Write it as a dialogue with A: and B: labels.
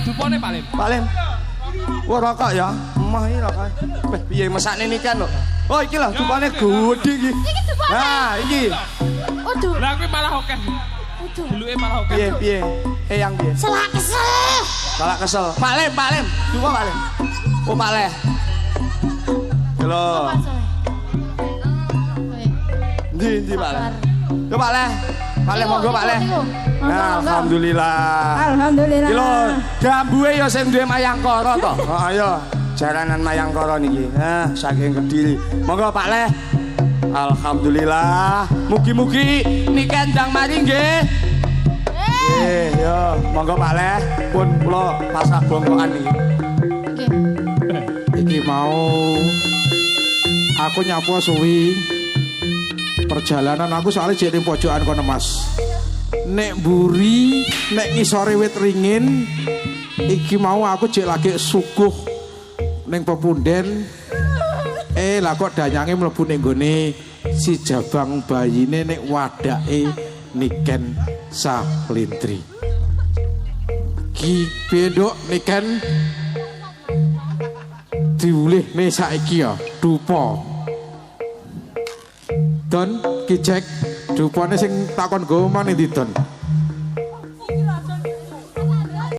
A: Dupone Pak Lim.
B: Pak Lim. Wah rokok ya. Emah iki rokok. Beh piye mesakne niken lho. Oh iki lho dupane gedhe iki.
C: Iki dupane.
B: Nah, iki.
C: Waduh.
A: Lah kuwi malah akeh.
C: Waduh.
A: Deluke malah akeh.
B: Piye piye? Eyang piye?
C: Selak kesel.
B: Salah kesel. Pak Lim, Pak Lim. Dupa Pak Lim. Oh Pak Leh. Lho. Ndi ndi Pak Leh. Yo Pak Leh. Pak Leh monggo Pak Leh. Nah, alhamdulillah.
D: Alhamdulillah.
B: Iki lho, gambuhe ya sing duwe Mayangkara to. Heeh ya, jaranan Mayangkara niki. Nah, saking Kediri. Monggo Pak Leh. Alhamdulillah. Mugi-mugi niki ndang mari nggih. Nggih, yo, monggo Pak Leh. Pun kula pasrah bongkokan niki.
C: Nggih.
E: Iki mau aku nyapu suwi perjalanan aku soalnya jadi pojokan kono Mas. Nek mburi, nek ngisore wit ringin iki mau aku jek lagi suguh ning pepunden. Lah kok danyange mlebu ning gone si jabang bayine nek wadake Niken Salindri. Ki piye nduk Niken? Diwulihne saiki ya dupa. Don ki cek dupane sing takon nggo mang ndi Don?